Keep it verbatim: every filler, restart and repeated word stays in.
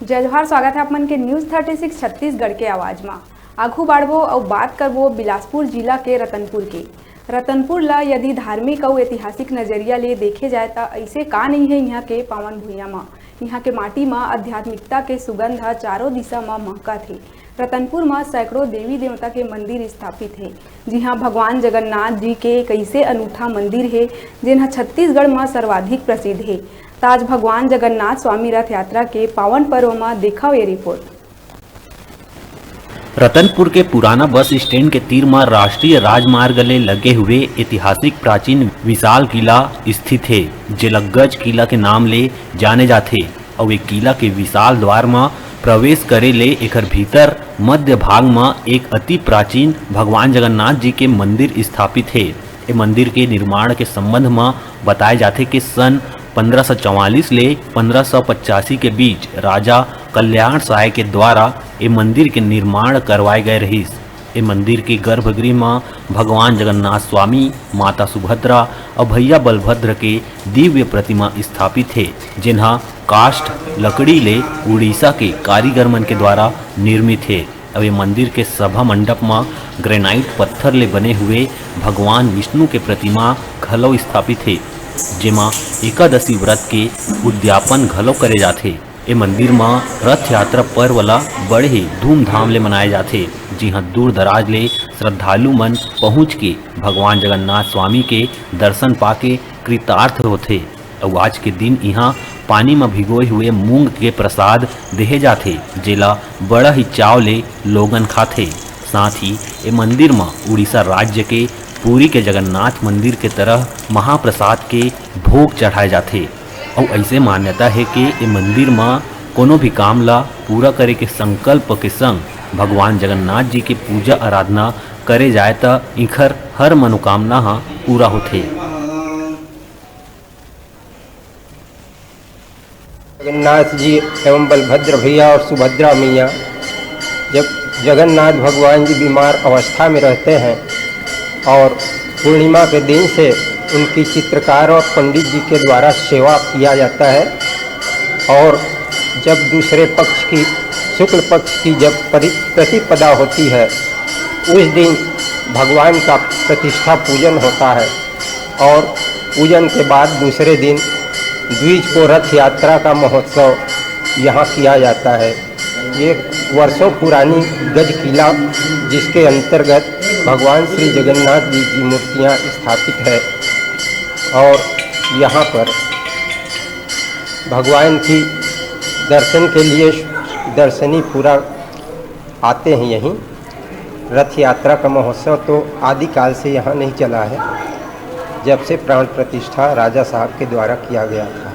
जय जोहार, स्वागत है आप मन के News Thirty Six छत्तीसगढ़ के आवाज मा। आघू बाढ़बो अउ बात करबो बिलासपुर जिला के रतनपुर के। रतनपुर ला यदि धार्मिक अउ ऐतिहासिक नजरिया ले देखे जाए, त अइसे का नइ हे इहाँ के पावन भुइयां मा। इहाँ के माटी मा आध्यात्मिकता के सुगंध ह चारों दिशा मा महकत हे। रतनपुर मा सैकड़ों देवी देवता के मंदिर स्थापित हे, जिहाँ भगवान जगन्नाथ जी के एक अइसे अनूठा मंदिर हे, जेन ह छत्तीसगढ़ मा सर्वाधिक प्रसिद्ध हे। त आज भगवान जगन्नाथ स्वामी रथ यात्रा के पावन पर्व मा देखव ये रिपोर्ट। रतनपुर के पुराना बस स्टैंड के तीर म राष्ट्रीय राजमार्ग ले लगे हुए ऐतिहासिक प्राचीन विशाल किला स्थित हे, जेला गज किला के नाम ले जाने जाथे। अउ ए किला के विशाल द्वार म प्रवेश करे ले एकर भीतर मध्य भाग म एक अति प्राचीन भगवान जगन्नाथ जी के मंदिर स्थापित हे। ए मंदिर के निर्माण के संबंध म बताए जाथे कि सन पंद्रह सौ चवालीस ले पंद्रह सौ पचासी के बीच राजा कल्याण साय के द्वारा ए मंदिर के निर्माण करवाए गए रहिस। ए मंदिर के गर्भगृह म भगवान जगन्नाथ स्वामी, माता सुभद्रा अउ भैया बलभद्र के दिव्य प्रतिमा स्थापित हे, जेन ह काष्ठ लकड़ी ले उड़ीसा के कारीगर मन के द्वारा निर्मित हे। अउ ए मंदिर के सभा मंडप म ग्रेनाइट पत्थर ले बने हुए भगवान विष्णु के प्रतिमा घलो स्थापित हे, जेमा एकादशी व्रत के उद्यापन घलो करे जाथे। ए मंदिर म रथ यात्रा पर्व ला बड़े ही धूमधाम ले मनाए जाथे, जिहां दूर दराज ले श्रद्धालु मन पहुंच के भगवान जगन्नाथ स्वामी के दर्शन पाके कृतार्थ होथे। अउ आज के दिन इहां पानी म भिगोए हुए मूंग के प्रसाद देहे जाथे, जेला बड़ा ही चाव ले लोगन खाथे। साथ ही ए मंदिर म उड़ीसा राज्य के पुरी के जगन्नाथ मंदिर के तरह महाप्रसाद के भोग चढ़ाए जाथे। अउ अइसे मान्यता हे कि ए मंदिर म कोनो भी काम ला पूरा करे के संकल्प के संग भगवान जगन्नाथ जी के पूजा आराधना करे जाए, त इखर हर मनोकामना ह पूरा होथे। जगन्नाथ जी एवं बलभद्र भैया और सुभद्रा मैया, जब जगन्नाथ भगवान जी बीमार अवस्था में रहते हैं और पूर्णिमा के दिन से उनकी चित्रकार और पंडित जी के द्वारा सेवा किया जाता है, और जब दूसरे पक्ष की, शुक्ल पक्ष की जब परि-, प्रतिपदा होती है, उस दिन भगवान का प्रतिष्ठा पूजन होता है। और पूजन के बाद दूसरे दिन द्विज को रथ यात्रा का महोत्सव यहाँ किया जाता है। ये वर्षों पुरानी गज किला, जिसके अंतर्गत भगवान श्री जगन्नाथ जी की मूर्तियाँ स्थापित है और यहाँ पर भगवान की दर्शन के लिए दर्शनी पूरा आते हैं यहीं। रथ यात्रा का महोत्सव तो आदिकाल से यहाँ नहीं चला है, जब से प्राण प्रतिष्ठा राजा साहब के द्वारा किया गया था।